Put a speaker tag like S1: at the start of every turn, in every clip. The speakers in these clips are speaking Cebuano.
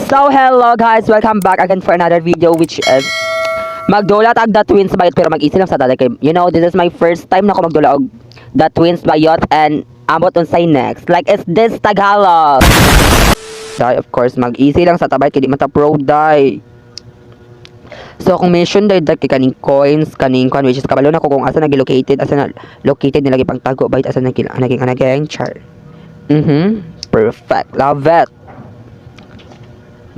S1: So, hello guys! Welcome back again for another video, which is magdula tag The Twins Bayot, pero mag-easy lang sa ta day kay this is my first time na ako magdula og The Twins Bayot and ambot unsay next. Like, is this Tagalog? Day, of course, mag-easy lang sa ta bay kay di man ta pro, day. So, akong mission day day kay kaning coins, kaning kwan, which is kabalo na ko kung asa nagi located, asa na located nila gipangtago bayot, asa naging naging naging char. Perfect. Love it.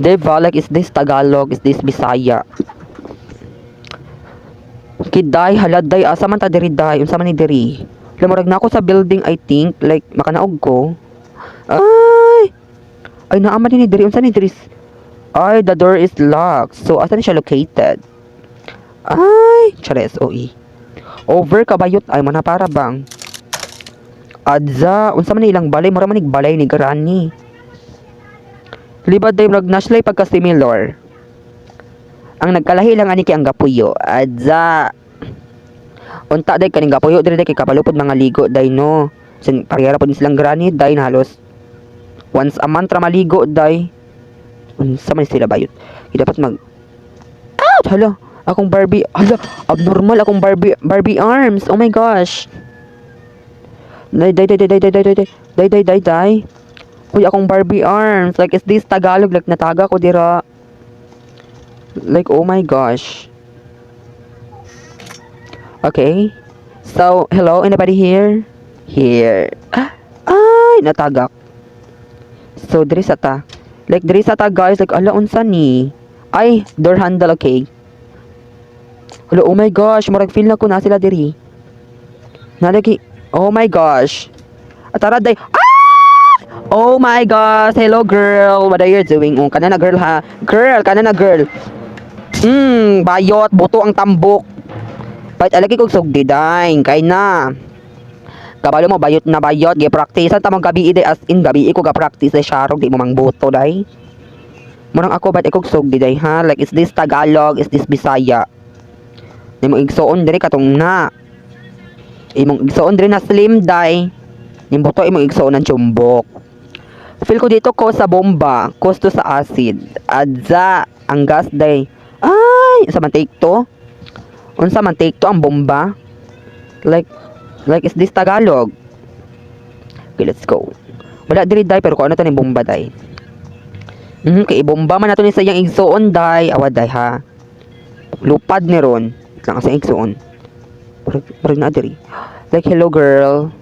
S1: Diba? Like, is this Tagalog? Is this Bisaya? Kiday, hala day, asa man ta diri, day? Unsa man ni diri? Lamurag na ako sa building, I think. Like, makanaog ko. Ay! Ay, naa man ni diri. Unsa ni diri? Ay, the door is locked. So, asa ni siya located? Ay, chares, oi. Over kabayot ay mana para bang. Adza, unsa man ni ilang balay, mura man nig balay ni Granny. Libad day, murag na sila pagka similar. Ang nagkalahi lang ani kay ang gapuyo. Adza. Unta day kaning gapuyo diri day kay kapalupod mga ligo day, no. Sin parehara pod ni silang granny day na halos once a month ra maligo day. Unsa man sila bayot? Kay dapat mag. Ah, hala. Akong Barbie, hala, abnormal akong Barbie Barbie arms. Oh my gosh. Day day day day day day day day day day day day. Uy, akong Barbie arms. Like, is this Tagalog? Like, nataga ko dira. Like, oh my gosh. Okay. So, hello, anybody here? Here. Ay, natagak. So, diri sa ta. Like, diri sa ta, guys. Like, ala, unsa ni? Ay, door handle, okay. Hello, oh my gosh. Murag feel na ko na sila diri. Nalagi. Oh my gosh. Atara, day. Ah! Oh my gosh. Hello, girl. What are you doing? Oh, kana na, girl, ha. Girl, kana na, girl. Bayot. Buto ang tambok. Bayot, alagi kog sugdi, day. Kay na. Kabalo mo, bayot na bayot. Gi-practice. Ang tamang gabi, day. As in, gabi ko ga-practice. Day, syarog. Di mo mang buto, day. Murang ako, ba't ikog sugdi, day, ha? Like, is this Tagalog? Is this Bisaya? Imong igsuon diri katong na. Imong igsuon diri na slim, day. Ning buto imong igsuon ng chumbok. Feel ko dito ko sa bomba, kosto sa acid. Adza, ang gas day. Ay, sa man take to? Unsa man take to ang bomba? Like is this Tagalog? Okay, let's go. Wala diri, day, pero kung ano to ning bomba, day. Kay ibomba man nato ni sa iyang igsuon, day. Awa, day, ha. Lupad ni ron. Wait lang sa igsuon. Murag, murag na diri. Like, hello, girl.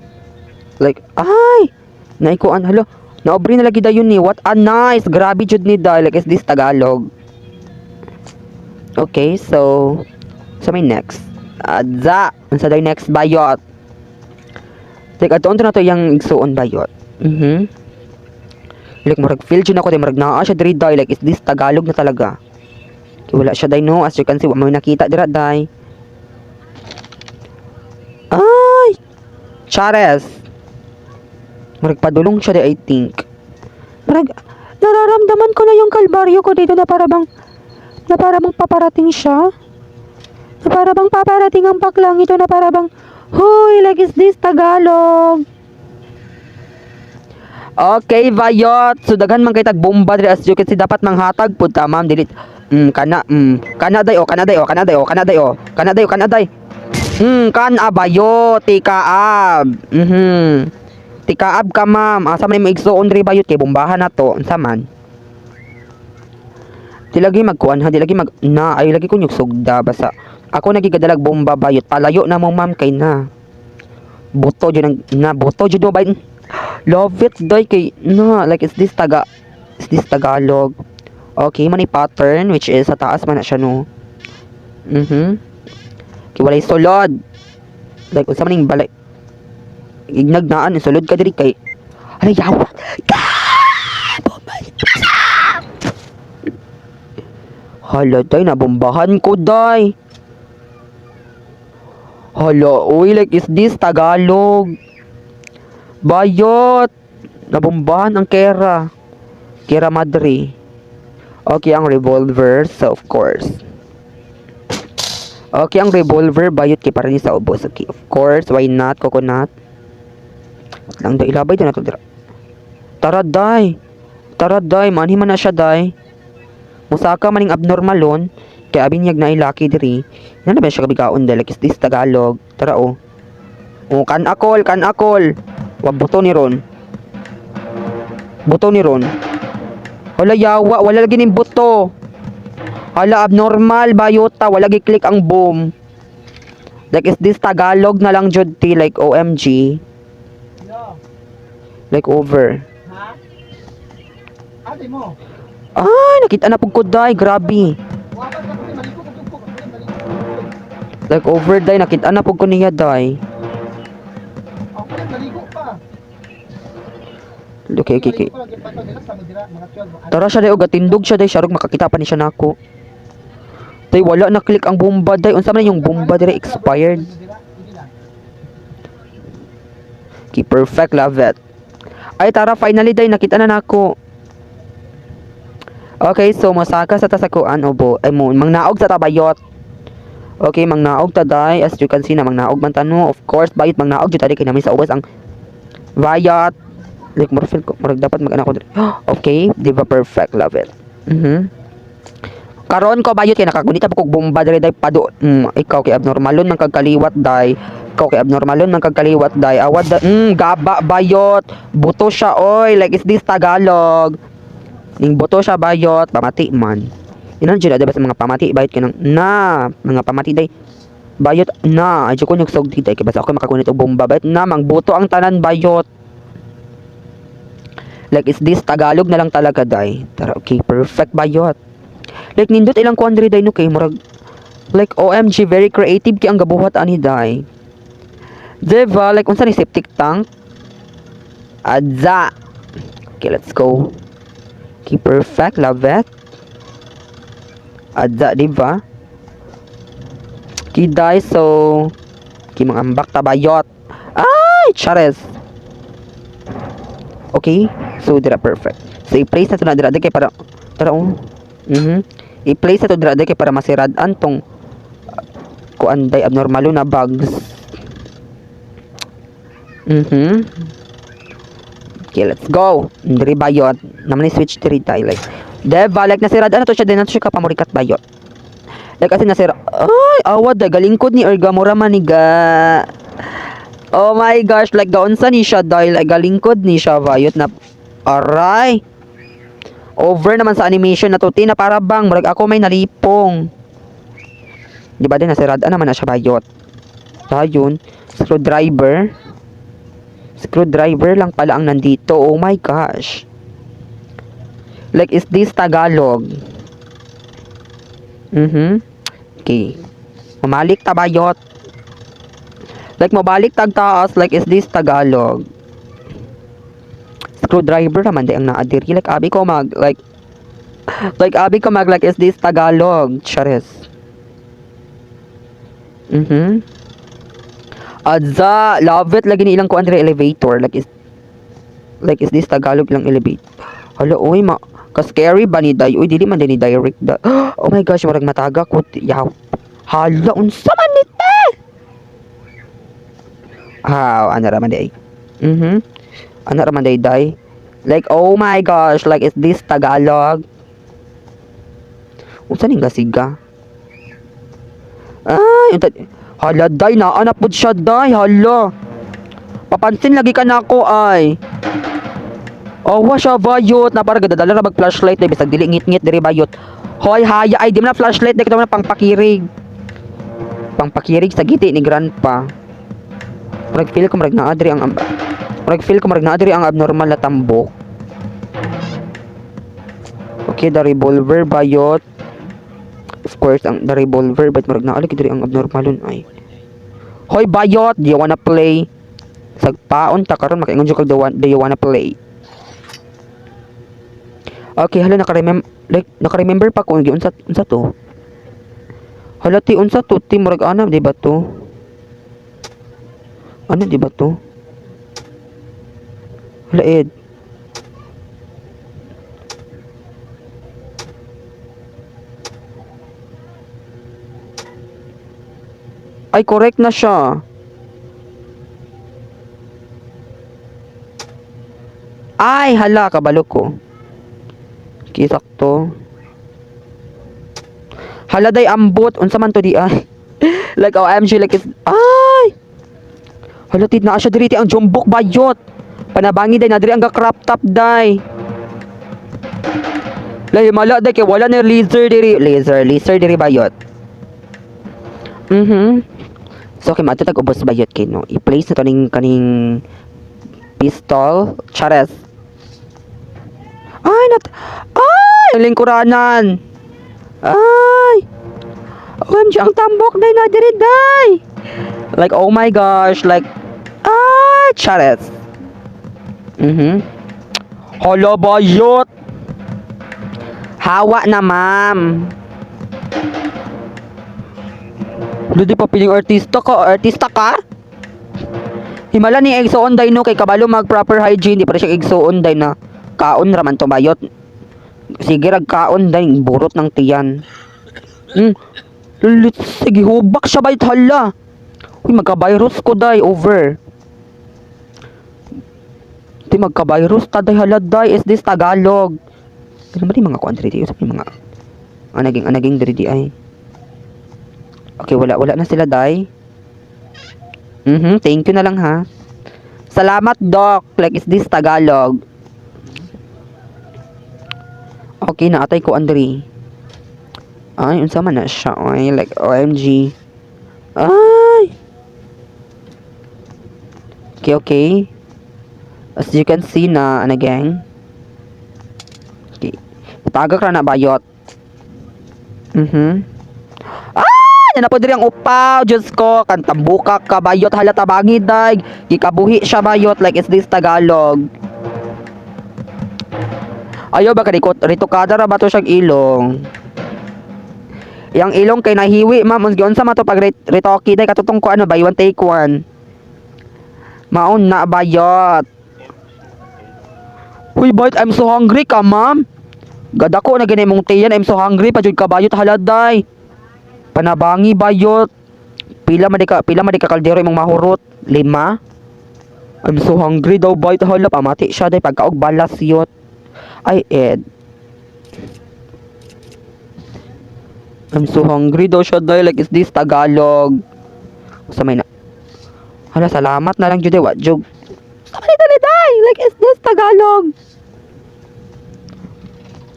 S1: Like, ay! Naikuan, hello. Naobre na lagi dayon ni. What a nice! Grabe jud ni, day. Like, is this Tagalog? Okay, so may next. Adza! Unsa day next, bayot? Like, ato na to yung igsuon, bayot. Like, murag feel jud ako day, murag naa siya diri, day. Like, is this Tagalog na talaga? Okay, wala siya, day, no. As you can see, wa mo nakita dira, day. Ay! Chares! Murag padulong siya day, I think. Murag, nararamdaman ko na yung kalbaryo ko dito na para bang paparating siya. Na para bang paparating ang baklang ito na para bang, huy, like, is this Tagalog? Okay, bayot. So, daghan man kay tag bomba diri, as you can see, dapat manghatag pud ta, ma'am. Dili. Kana, kana day oh, kana day oh, kana day oh, kana day oh. Kana day oh, kana day. Kan abayo, tikaab. Tikaab ka, ma'am. Asa man imong igsuon diri, bayot, kay bombahan na to? Unsa man? Di lagi magkuan ha, di lagi mag na ay lagi ko nyug sugda basta. Ako nagigadalag bomba, bayot. Palayo na mo, ma'am, kay na. Buto jud ang na buto jud mo bayot. Love it day kay na, like, is this Tagalog? Okay, man pattern, which is sa taas man na siya, no. Kay walay sulod. Like, unsa man ning balay? Ignag naan sulod ka diri kay alay yawa. Bomba. Hala day, nabombahan ko, day. Hala, uy, like, is this Tagalog? Bayot! Nabombahan ang kera. Kera madre. Okay, ang revolver, so of course. Okay, ang revolver, bayot, kay para ni sa ubos. Okay, of course, why not, coconut? Wait lang, day, ilabay din na to dira. Tara, day. Tara, day, manhi man na siya, day. Musaka maning abnormalon. Kay abi niyag naay lucky diri. Yan na ba siya kabigaon dahil like is this Tagalog. Tara oh. Oh, kan akol, kan akol. Wa buto ni ron. Buto ni ron. Hala yawa, wala lagi ning buto. Hala abnormal bayota, wala gi click ang boom. Like is this Tagalog na lang jud ti, like OMG.
S2: Yo.
S1: Like over.
S2: Ha? Ate mo.
S1: Ay, nakita na pug ko day, grabe.
S2: Wapat ka kasi maligo ka tugkog. Maligo.
S1: Like over day, nakita na pug ko niya day.
S2: Ako rin maligo pa.
S1: Okay.
S2: Maligo pa lang yung patag nila sa dira mga 12.
S1: Tara siya day, og gatindog siya day, siyarog makakita pa ni siya nako. Day, wala na click ang bomba day. Unsa man yung bomba dire expired. Okay, perfect, love it. Ay, tara, finally day, nakita na nako. Okay, so mosaka sa tasakuan obo. Ay mo, mangnaog sa tabayot. Okay, mangnaog ta day. As you can see na mangnaog man tano. Of course, bayot mangnaog jud tadi kay namin sa ubos ang bayot. Like more feel ko, murag dapat mag-anak ko diri. Okay, di ba perfect, love it. Karon ko bayot kay nakagunita pa kog bomba diri day pado. Ikaw kay abnormalon man kag kaliwat day. Ikaw kay abnormalon man kag kaliwat day. Awad da, gaba bayot. Buto siya oy, like is this Tagalog. Ning buto siya bayot, pamati man. Inan jud ba sa mga pamati bayot kanang na mga pamati day. Bayot na, ay ko nyug day kay basta ako makagunit og bomba bayot na mangbuto ang tanan bayot. Like is this Tagalog na lang talaga day. Tara, okay, perfect bayot. Like nindot ilang kuan diri day no kay murag like OMG very creative kay ang gabuhat ani day. Diba? Like unsa ni septic tank? Adza. Okay, let's go. Okay, perfect. Love it. Adza, diba? Okay, day. So, okay, mga ambak tabayot. Ay, chares. Okay. So, dira perfect. So, i-place na to na dira kay para tara oh. I-place na to dira kay para masirad-an tong kuan day abnormalo na bugs. Okay, let's go. Diri bayot. Naman ni switch diri tayo like. Deva, like nasirad-an na to siya din na to siya kapamurikat bayot. Like kasi nasira ay awad da galingkod ni Erga mura man ni ga. Oh my gosh, like gaunsa ni siya dahil like galingkod ni siya bayot na aray. Over naman sa animation na to, tina para bang murag ako may nalipong. Di ba din nasirad-an naman na siya bayot. Ayun, screwdriver. Screwdriver lang pala ang nandito. Oh my gosh. Like, is this Tagalog? Okay. Mamalik tabayot. Like, mabalik tagtaas. Like, is this Tagalog? Screwdriver naman di ang naadiri. Like, abi ko mag, like, abi ko mag, like, is this Tagalog? Charis. Adza, love it. Lagi ni ilang kuan diri elevator. Like, is this Tagalog lang elevator? Hala, uy, ma, ka-scary ba ni Day? Uy, dili man din ni direct da. Oh my gosh, murag mataga ko. Yaw. Hala, unsa man ni te? How, ano ra man day? Ano ra man day, day? Like, oh my gosh, like, is this Tagalog? Unsa ning gasiga? Ay, unta hala, day, naa na pud siya, day, hala. Papansin lagi ka nako ay. Oh, wa siya bayot na para gadadala ra mag flashlight day bisag dili ngit-ngit diri bayot. Hoy, haya ay di man na flashlight day kita man pangpakirig. Pangpakirig sa giti ni grandpa. Murag feel ko murag naa diri ang murag feel ko murag naa diri ang abnormal na tambok. Okay, the revolver bayot. Of course, ang the revolver but murag naa lagi diri ang abnormalon ay. Hoy bayot, do you wanna play? Sagpaon ta karon makaingon jud kag do you wanna play? Okay, hala naka-remember like naka-remember pa ko unsa unsa to. Hala ti unsa to ti murag ana di ba to? Ano di ba to? Hala ed. Ay correct na siya. Ay hala kabalo ko. Okay, sakto. Hala day, ambot. Unsa man to di ay? Like, OMG, like is ay. Hala tit na siya diri ti ang jumbok, bayot. Panabangi day na diri ang ga-crop top day. Lay mala day kay wala na laser diri. Laser, laser diri, bayot. So okay, mato tag ubos, bayot, kay no. I-place na to ning kaning pistol. Chares. Ay, nat ay, ang lingkuranan. Ay. OMG, ang tambok day na diri day. Like, oh my gosh, like, ah, chares. Hala, bayot. Hawa na, ma'am. Hala, di pa piling artista ka. Artista ka? Himala ni igsuon day no kay kabalo mag proper hygiene, di pa siya igsuon day na kaon raman to, bayot. Sige rag kaon day, burot ng tiyan. Lulit, sige hubak siya, bayot, hala. Uy, magka-virus ko day over. Di magka-virus ta day, hala day, is this Tagalog? Ano ba di mga kuan diri di? Sa mga anaging anaging diri di ay. Okay, wala wala na sila day. Thank you na lang ha. Salamat, doc. Like, is this Tagalog? Okay na atay ko Andre. Ay, unsa man na siya? Ay, like, OMG. Ay. Okay. As you can see na, ano gang? Okay. Tagak ra na, bayot. Ah! Nana po diri ang upaw. Diyos ko, kantambuka ka, bayot, hala tabangi day. Gikabuhi siya, bayot, like, is this Tagalog? Ayaw ba karikot retokada ra ba to siyang ilong? Yang ilong kay nahiwi, ma'am. Unsa man to pag retoki day katutong ko ano, buy one take one. Maon na, bayot. Uy, bayot, I'm so hungry ka, ma'am. Gadako na gani mong tiyan, I'm so hungry pa jud ka, bayot, haladay. Panabangi, bayot. Pila man di ka kaldero imong mahurot? Lima? I'm so hungry daw, bayot, hala pamati siya day pagkaog balas yot. Ay, Ed. I'm so hungry daw siya day, like, is this Tagalog? Sa may na. Hala, salamat na lang jud wa jud. Sa may dali day, like, is this Tagalog?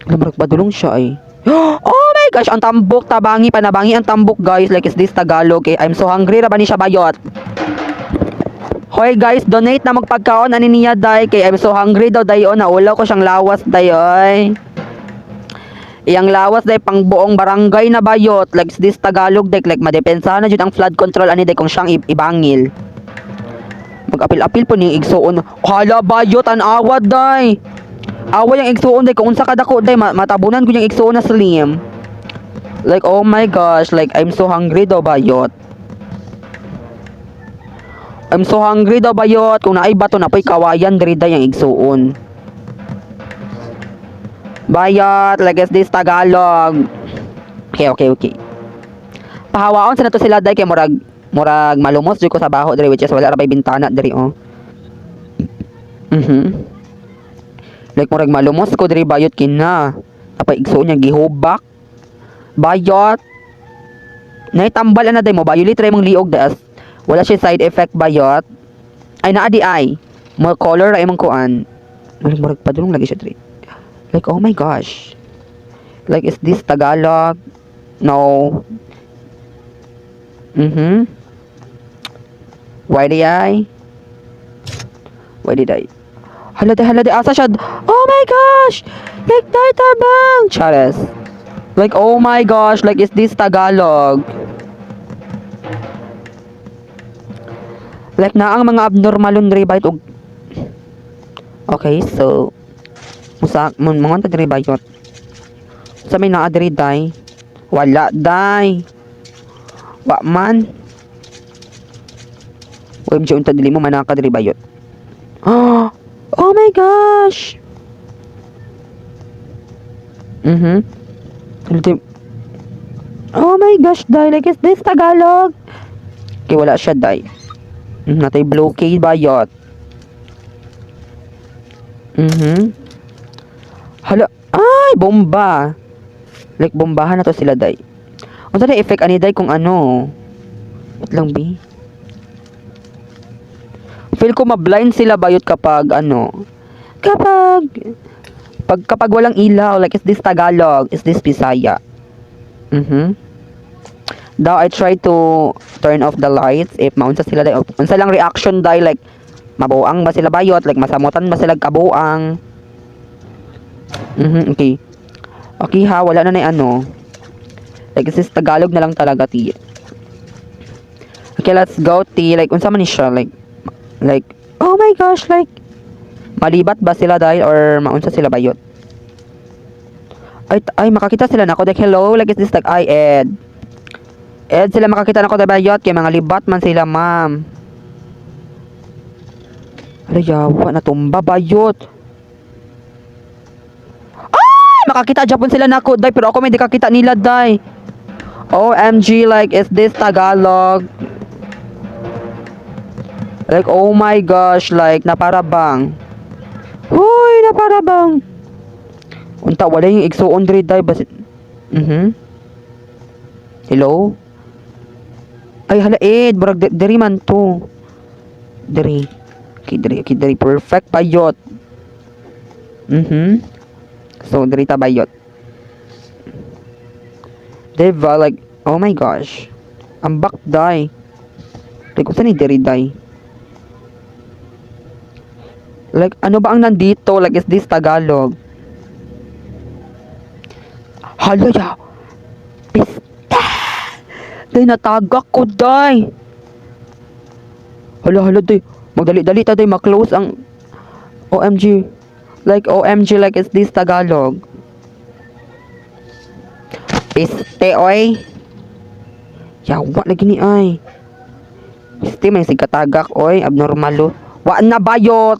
S1: Alam mo, nagpadulong siya ay. Oh my gosh, ang tambok, tabangi, panabangi ang tambok, guys. Like, is this Tagalog? Eh, I'm so hungry, ra ba ni siya, bayot? Hoy guys, donate na magpagkaon ani niya day kay I'm so hungry daw dayon, naulaw ko siyang lawas day oy. Iyang lawas day pang buong barangay na, bayot. Like, is this Tagalog day? Like madepensa na jud ang flood control ani day kung siyang ibangil. Mag-apil-apil po ning igsuon. Hala, bayot, an awad day. Away ang igsuon day kung unsa ka dako day matabunan ko yung igsuon na slim. Like, oh my gosh, like, I'm so hungry daw, bayot. I'm so hungry daw, bayot. Kung naay bato na po'y kawayan diri day ang igsuon. Bayot, like, is this Tagalog? Okay. Pahawaon sa nato sila day kay murag murag malumos jud ko sa baho diri, which is wala ra bay bintana diri oh. Like murag malumos ko diri, bayot, kina. Napay igsuon niya gihubak. Bayot. Naitambal na day mo violate ra imong liog das. Wala siya side effect, bayot. Ay, naa di ay. Mo color ra imong kuan. Murag murag padulong lagi siya diri. Like, oh my gosh. Like, is this Tagalog? No. Why did I? Why did I? Hala di, hala di, asa siya? Oh my gosh! Like, tabang! Chares. Like, oh my gosh, like, is this Tagalog? Like, na ang mga abnormalon diri bayot og. Okay, so usa mon mga ta diri, bayot. Sa may naa diri day? Wala day. Wa man. OMG, unta dili mo manaka diri, bayot. Oh my gosh. Oh my gosh, day. Like, is this Tagalog? Okay, wala siya, day. Natay blockade, bayot. Hala, ay, bomba. Like, bombahan na to sila, day. Unsa na effect ani, day, kung ano? Wait lang, bi. Feel ko ma-blind sila, bayot, kapag ano. Kapag pag kapag walang ilaw, like, is this Tagalog? Is this Bisaya? Daw I try to turn off the lights if maunsa sila, day, unsa lang reaction, day, like mabuang ba sila, bayot, like masamutan ba sila kabuang? Okay. Okay ha, wala na na ano. Like, is this Tagalog na lang talaga, ti. Okay, let's go, ti. Like, unsa man ni siya, like, oh my gosh, like, malibat ba sila dahil or maunsa sila, bayot? Ay, ay, makakita sila nako. Like, hello, like, is this like, ay, Ed. Ed, sila makakita nako, bayot, kay mga libat man sila, ma'am. Ala, yawa, natumba, bayot. Ay, makakita Japon sila nako, day, pero ako may di kakita nila, day. OMG, like, is this Tagalog? Like, oh my gosh, like, naparabang. Huy, naparabang. Unta, wala yung igsuon diri, day, basit. Hello? Ay, hala, Ed, murag diri man to. Diri. Okay, diri, okay, diri. Perfect, bayot. So, diri ta, bayot. Diba, like, oh my gosh. Ambak, day. Like, kung saan ni diri, day? Like, ano ba ang nandito? Like, is this Tagalog? Hala ya! Pista! Day, natagak ko, day! Hala, hala, day. Magdali-dali ta, day. Ma-close ang OMG. Like, OMG, like, is this Tagalog? Piste, oy! Yawa, lagi ni ay. Piste, may sigkatagak, oy. Abnormal, oh. Wa na, bayot!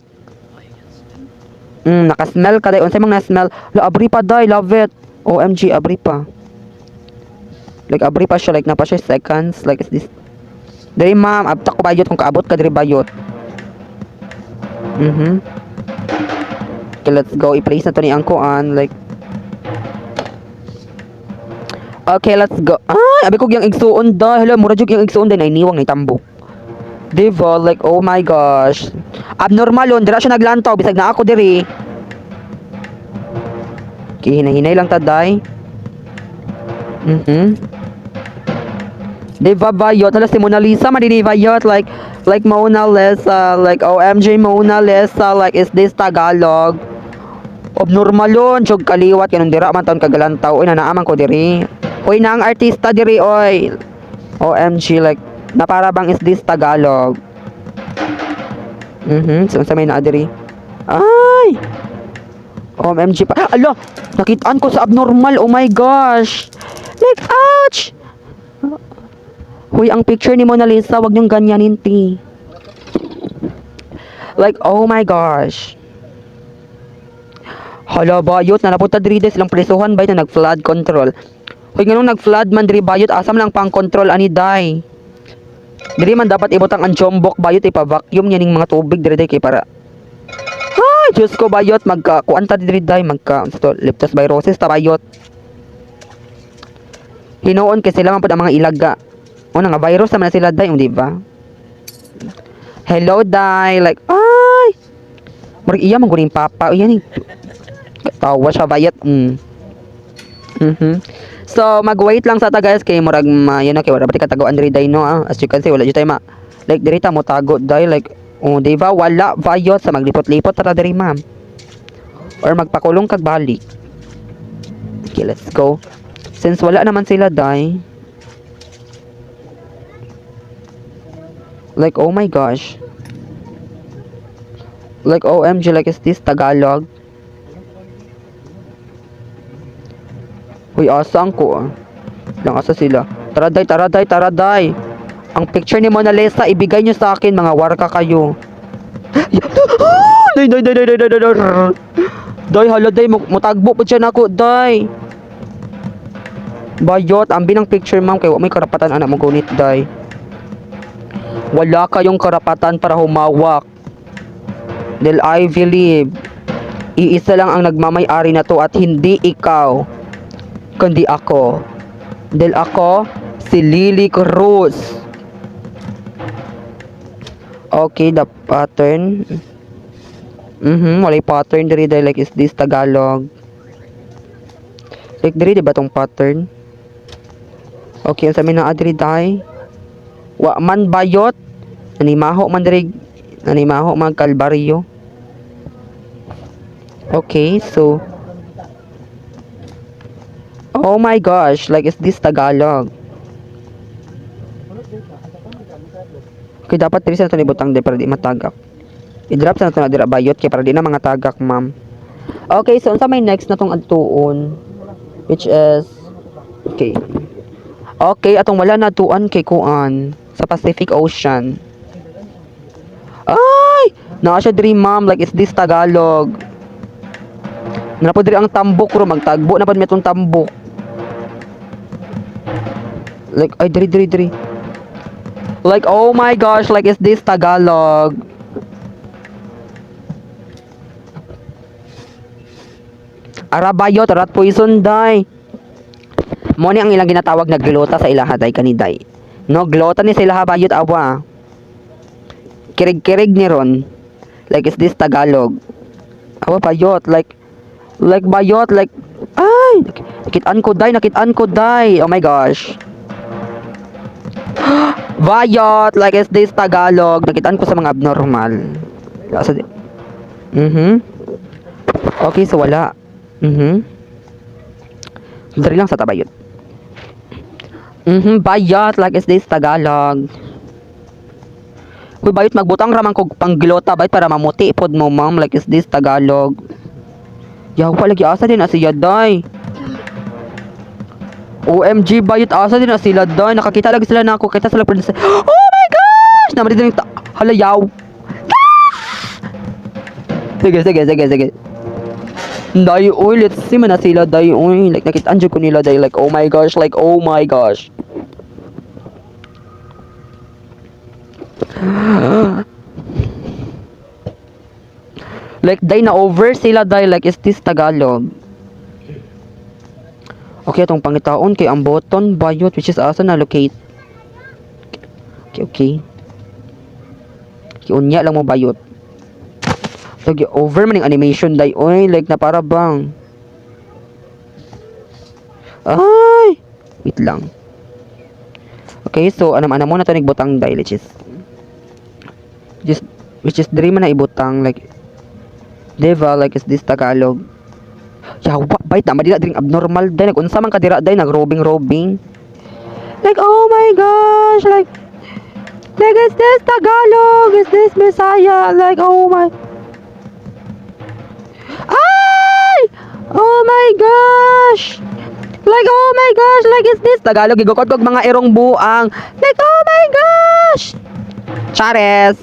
S1: Nakasmell ka, day. Unsay mang na-smell? La, abri pa, day. Love it. OMG, abri pa. Like, abri pa siya. Like, napa siya seconds. Like, is this? Diri, ma'am. Abtak ko, bayot. Kung kaabot ka diri, bayot. Okay, let's go. I-place na to ni ang kuan. Like, okay, let's go. Ay, abi ko yung igsuon da. Hello, mura jud yung igsuon day. Nainiwang ni tambo. Diba? Like, oh my gosh. Abnormal yun. Dira siya naglantaw. Bisag na ako diri. Okay, hinahinay lang ta, day. Diba, bayot? Hala, si Mona Lisa, madini, bayot. Like Mona Lisa. Like, OMG, Mona Lisa. Like, is this Tagalog? Abnormal yun. Siyog kaliwat. Ganun dira man taon kagalantaw. Uy, nanaaman ko diri. Uy, na ang artista diri, oy. OMG, like, na para bang is this Tagalog? So, sa may naa diri. Ay! OMG pa. Ala! Nakitaan ko sa abnormal. Oh my gosh! Like, ouch! Huy, ang picture ni Mona Lisa, wag niyong ganyanin, ti. Like, oh my gosh. Hala, bayot, na napunta diri des silang presuhan bay na nag-flood control. Huy, nganong nag-flood man diri, bayot, asam lang pang control ani, day? Diri man dapat ibutang ang jombok, bayot, ipa-vacuum niya ning mga tubig diri, day, kay para ay, Diyos ko, bayot, magka kuan ta diri, day, magka unsa to, leptospirosis ta, bayot. Hinuon kay sila man pud ang mga ilaga. O nga virus naman na sila, day, di ba? Hello, day, like, ay. Murag iya man guning papa, uy ni. Tawa siya, bayot. So, mag-wait lang sa ta, guys, kay murag ma, yun okay, wala ba kataguan diri, day, no, ah. As you can see, wala jud tayo ma like diri ta mo tago, day, like, oh, di ba wala, bayot, sa maglipot-lipot ta diri, ma'am. Or magpakulong kag balik. Okay, let's go. Since wala naman sila, day. Like, oh my gosh. Like, OMG, like, is this Tagalog? Uy, asa ang ko ah. Lang asa sila. Tara, day, tara, day, tara, day. Ang picture ni Mona Lisa, ibigay nyo sa akin, mga warka kayo. Day, day, day, day, day, day, day, day. Day, hala, day, mutagbo po siya nako, day. Bayot, ambi ng picture, ma'am, kay wa may karapatan anak mo gunit, day. Wala kayong karapatan para humawak. Dahil I believe, iisa lang ang nagmamay-ari na to at hindi ikaw, kundi ako. Dahil ako, si Lily Cruz. Okay, the pattern. Walay pattern diri dahil, like, is this Tagalog? Like diri di ba tong pattern? Okay, ang sa amin na diri day. Wa man, bayot. Nanimaho man diri, nanimaho man kalbaryo. Okay, so oh my gosh, like, is this Tagalog? Okay, dapat diri sa nato ibutang di para di matagak. I-drop sa nato na dira, bayot, kay para di na mga tagak, ma'am. Okay, so unsa may next na tong adtuon? Which is okay. Okay, atong wala na tuan kay kuan sa Pacific Ocean. Ay! Naa siya diri, ma'am, like, is this Tagalog? Naa po diri ang tambok ro, magtagbo na pud mi atong tambok. Like, ay, diri, diri, diri. Like, oh my gosh, like, is this Tagalog? Ara, bayot, rat poison day. Mo ni ang ilang ginatawag na glota sa ilaha day kaniday. No, glota ni sa ilaha, bayot, awa. Kirig-kirig ni ron. Like, is this Tagalog? Awa, bayot, like bayot, like, ay, nakitaan ko day, nakitaan ko day. Oh my gosh. Bayot, like, is this Tagalog? Nakitaan ko sa mga abnormal. Okay, so wala. Dari lang sa tabayot. Bayot, like, is this Tagalog? Uy, bayot, magbutang raman kog panglota, bayot, para mamuti pod mo, ma'am. Like, is this Tagalog? Yawa lagi, asa din na siya, day? OMG, bayot, asa din na sila, day? Nakakita lagi sila na ako. Kita sila princess. Oh my gosh! Naman din yung halayaw. Ah! Sige, sige, sige, sige. Day, uy, let's see man na sila, day, uy. Like, nakitaan jud ko nila, day. Like, oh my gosh, like, oh my gosh. Like, day, na over sila, day. Like, is this Tagalog? Okay, atong pangitaon kay ang button, bayot, which is asa na locate. Okay. Kiunya lang mo, bayot. Like, over man yung animation, day, oy, like, na para bang. Ay! Wait lang. Okay, so, anam-anam mo na ito nagbutang, day, which is, diri man na ibutang, like, diba, like, is this Tagalog? Yawa, bayot, tama dila, diring abnormal, day, nag-unsa man kadira, day, nag-robing-robing. Like, oh my gosh, like, is this Tagalog? Is this Messiah? Like, oh my, ay! Oh my gosh! Like, oh my gosh! Like, is this Tagalog? Gigukod kog mga irong buang. Like, oh my gosh! Chares!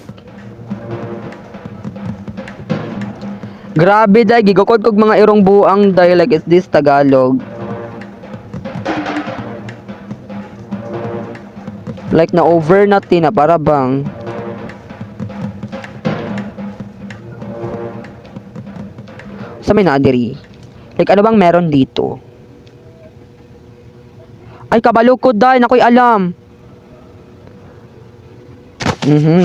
S1: Grabe, day. Gigukod kog mga irong buang, day. Like, is this Tagalog? Like, na over na tina. Para bang sa may naadiri. Like, ano bang meron dito? Ay, kabalo ko, day. Nakoy alam.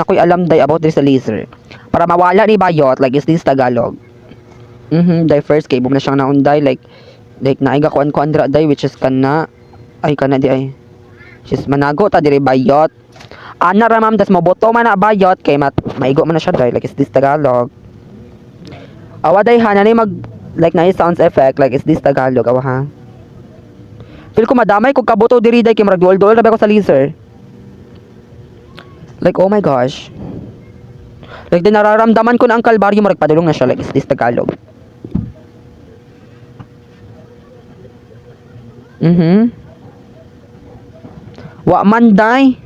S1: Nakoy alam, day, about this laser. Para mawala ni bayot, like, is this Tagalog? Day, first, kay ibom na siyang naunday, like, naiga kuan kuan dra, day, which is kana, ay, kana di ay. Which is, manago ta diri, bayot. Ana ra, ma'am, das moboto man na, bayot, kay mat, maigo man na siya, day, like, is this Tagalog? Awa, day, ha, nanay mag, like, na sounds effect, like, is this Tagalog? Awa, ha? Feel ko madamay kog kabuto diri, day, kay murag duol-duol ra ba ko sa laser. Like, oh my gosh. Like, di nararamdaman ko na ang kalbaryo, murag padulong na siya, like, is this Tagalog? Wa man, day.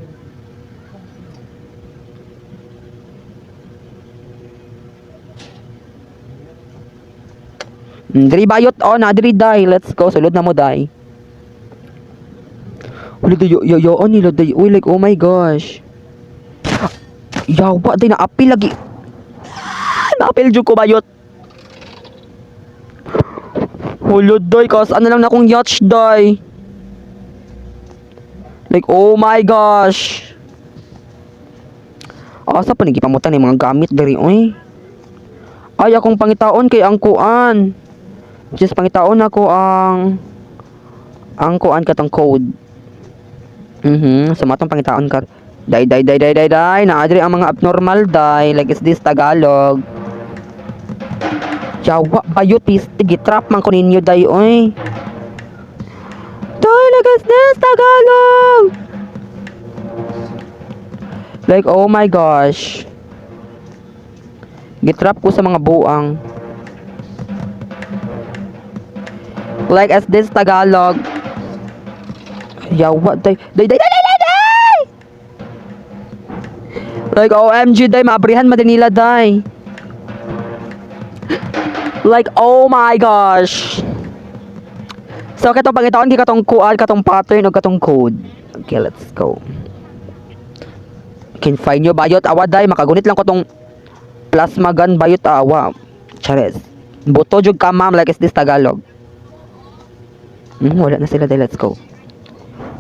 S1: Diri, bayot, oh, na diri, day. Let's go, sulod na mo, day. Uli, day, yo yo yo nila, day. Uy, like, oh my gosh. Yawa, day, naapil lagi. Ah, naapil jud ko, bayot. Hulod, day, kas ano lang na akong yacht, day. Like, oh my gosh. Asa pa ni gipamutan ni mga gamit diri oy? Ay, akong pangitaon kay ang kuan. Just pangitaon ako ang kuan katong code. So matong pangitaon ka. Day day day day day day, naa diri ang mga abnormal day, like is this Tagalog. Yawa bayot piste, gitrap man ko ninyo day oy. Day, like is this Tagalog. Like, oh my gosh. Gitrap ko sa mga buang. Like as this Tagalog. Yawa day. Day day day day day day! Like, OMG day, maabrihan man din nila day. Like, oh my gosh. So katong pangitaon kay katong kuan, katong pattern o katong code. Okay, let's go. Can find you bayot awa day, makagunit lang ko tong plasma gun bayot awa. Chares. Buto jud ka, ma'am, like is this Tagalog. Wala na sila day, let's go.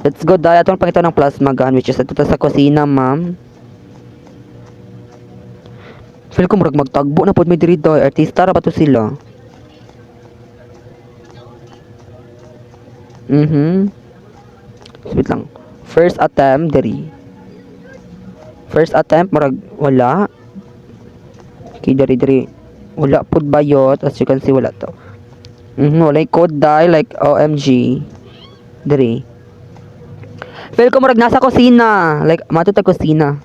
S1: Let's go day, atong pangitaon ng plasma gun, which is ato sa kusina, ma'am. Feel ko murag magtagbo na pod mi diri day, artista ra ba to sila? Wait lang. First attempt diri. First attempt murag wala. Okay, diri diri. Wala pud bayot, as you can see, wala to. Wala code dai, like OMG. Diri. Feel ko murag nasa kusina. Like mato ta kusina.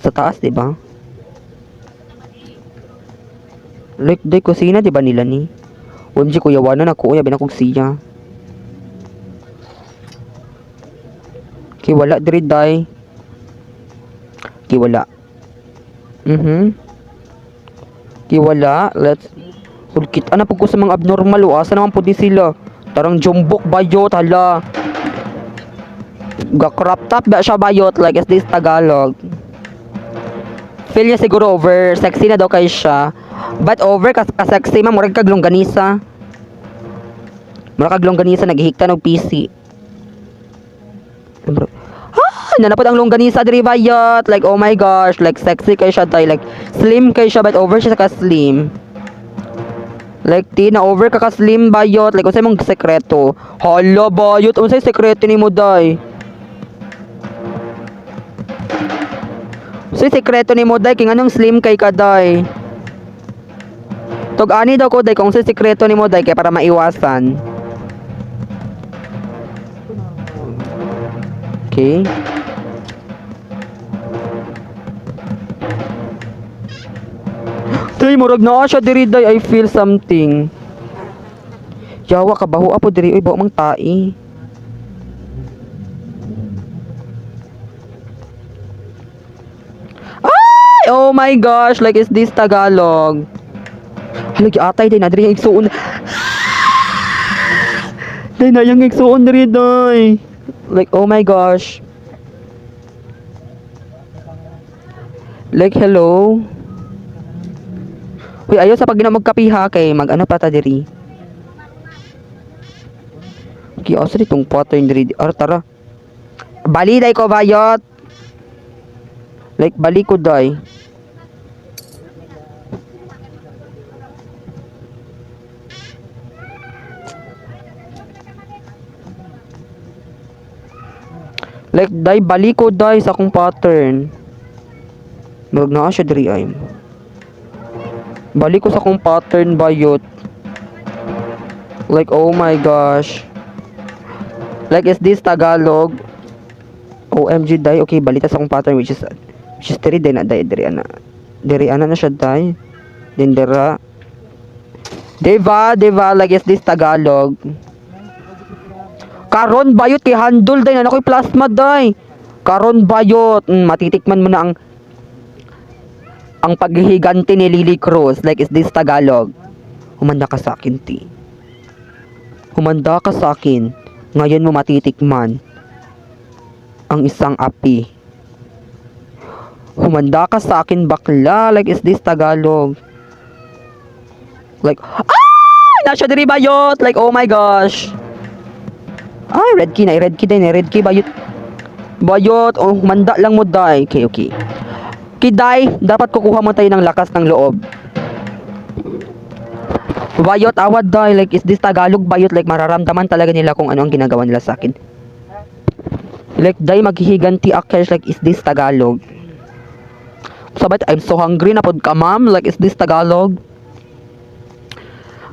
S1: Sa taas, di ba? Like day kusina di ba nila ni? OMG, kuya, wala na ko, uya binakog siya. Okay, wala diri day. Okay, wala. Okay, wala. Let's Hulkit ana pud ko sa mga abnormal o asa naman pud ni sila. Tarang jumbok bayot hala. Ga crop top ba siya bayot, like is this Tagalog. Feel niya siguro over sexy na daw kay siya. But over ka, ka sexy man, murag kag longganisa. Murag kag longganisa naghihikta og PC. Ah, nanapod ang longganisa diri bayot. Like, oh my gosh, like sexy kay siya tay, like slim kay siya but over siya sa ka slim. Like ti na over ka ka slim bayot, like unsay mong sekreto? Hala bayot, unsay sekreto nimo day? Unsay sekreto nimo day kay nganong slim kay ka day? Tug ani daw ko day kung unsay sekreto nimo day kay para maiwasan. Okay. Day, murag naa siya diri day, I feel something. Yawa ka baho po diri oy, baho mang tai. Ay, oh my gosh, like is this Tagalog? Hala, giatay day na diri ang igsuon. Day na yung igsuon diri day. Like, oh my gosh. Like, hello. Uy, ayaw sa pag magkapiha kay mag-ano pa ta diri. Okay, asa ditong pattern diri? Ara, tara. Bali day ko bayot. Like bali ko day. Like day bali ko day sa akong pattern. Murag naa siya diri ay. Balik ko sa akong pattern bayot. Like, oh my gosh. Like is this Tagalog? OMG day. Okay, balita sa akong pattern which is diri day na day diri ana. Diri ana na siya day. Then dira. Diba, diba, like is this Tagalog? Karon bayot kay handol day na ako'y plasma day. Karon bayot, matitikman mo na ang paghihiganti ni Lily Cruz. Like is this Tagalog? Humanda ka sa akin, ti. Humanda ka sa akin. Ngayon mo matitikman ang isang api. Humanda ka sa akin, bakla. Like, is this Tagalog? Like, ah! Nasa diri bayot! Like, oh my gosh! Ay, red key na, red key din, red key, bayot. Bayot, oh, manda lang mo, day. Okay. Kiday, dapat kukuha mo tayo ng lakas ng loob. Bayot, awad, day. Like, is this Tagalog, bayot? Like, mararamdaman talaga nila kung ano ang ginagawa nila sa akin. Like, day, maghihiganti akers. Like, is this Tagalog? Sabat, I'm so hungry na pod ka, ma'am. Like, is this Tagalog?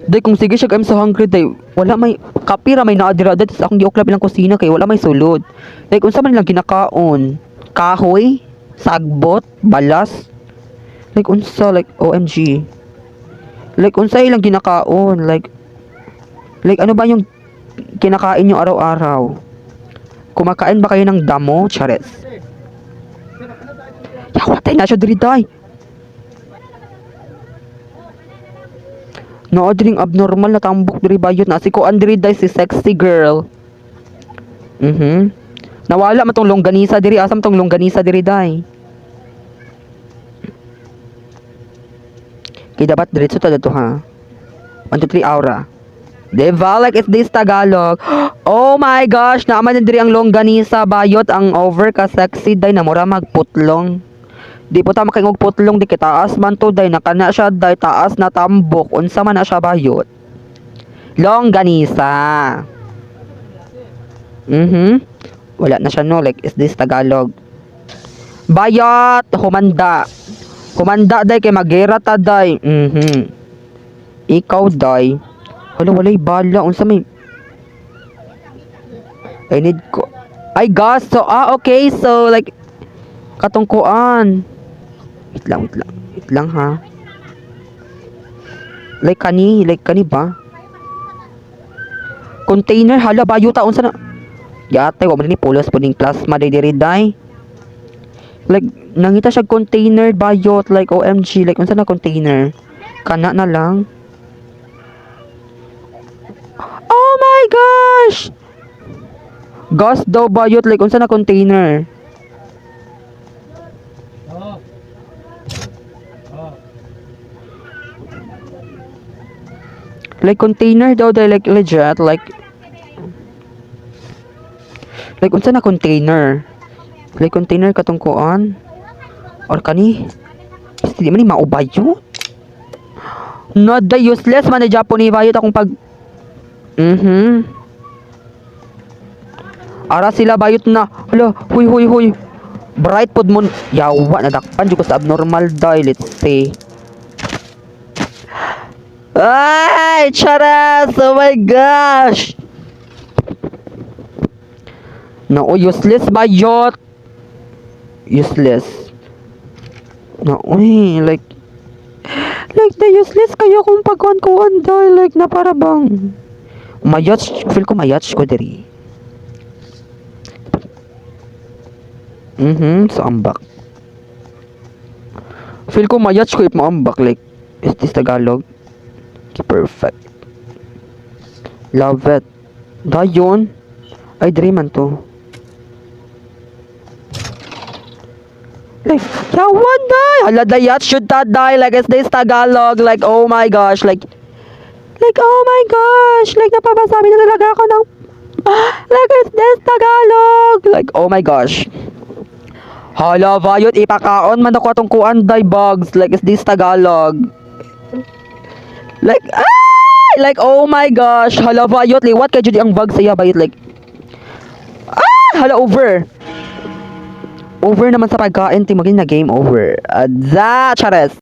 S1: Day, kung sige siya, I'm so hungry, day. Wala may, kapira may naadira, day. Sa akong giuklab ilang kusina kay wala may sulod. Like, unsa man nilang ginakaon? Kahoy? Sagbot? Balas? Like, unsa? Like, OMG. Like, unsa ilang ginakaon? Like, ano ba yung kinakain nyo araw-araw? Kumakain ba kayo ng damo? Chares. Yawatay na siya diri, day. No, diring abnormal na tambok diri, bayot na si ko Andre day, si sexy girl. Nawala man tong longganisa diri, asam tong longganisa diri, day? Kay dapat diretso ta dito ha. 1, 2, 3, aura. Diba? Like, is this Tagalog? Oh my gosh! Naaman na diri ang longganisa, bayot. Ang over ka sexy, day. Namura magputlong. Di po ta makaingog putlong, di kitaas man to, day. Nakana siya, day. Taas na tambok. Unsa man na siya, bayot. Longganisa. Wala na siya, no? Like, is this Tagalog? Bayot! Humanda. Humanda, day. Kay magera ta, day. Ikaw, day. Wala, walay bala. Unsa may. I need ko. Ay, gas. So, ah, okay. So, like, katungkuan. Wait lang, wait lang. Wait lang, ha. Like, kani. Like, kani ba? Container. Hala, bayuta. Unsa na. Yatay, wa man ni pulos po ning plasma day diri, day. Like, nangita siya container, bayot. Like, OMG. Like, unsa na container? Kana na lang. Oh my gosh! Gas daw, bayot. Like, unsa na container?
S2: Oh. Oh.
S1: Like, container daw, day. Like, legit. Like, unsa na container? Like, container katong kuan? Or kani? Hindi man ni maubayo. Not the useless man ni Japanese bayot akong pag. Ara sila, bayot na. Hala, huy huy huy. Bright pod mo. Yawa, nadakpan jud ko sa abnormal, day. Let's see. Ay, charas! Oh my gosh! No, useless bayot. Useless. No, uy, like the useless kayo kung pagkuhan-kuhan, day, like na para bang mayat, feel ko mayat ko diri. So ambak. Feel ko mayat ko if maambak. Like, is this Tagalog? Okay, perfect. Love it. Dayon. Ay, diri man to. Like, yawan, day! Hala, dayat should ta die. Like, is this Tagalog? Like, oh my gosh. Like, oh my gosh. Like, napapasabi na talaga ako ng, like, is this Tagalog? Like, oh my gosh. Hala, bayot, ipakaon man ako atong kuan, day, bugs. Like, is this Tagalog? Like, ah! Like, oh my gosh. Hala, bayot, liwat kay jud ang bugs sa iya, bayot. Like, ah! Hala, over. Over naman sa pagkain, timagin na game over. Adza, chares.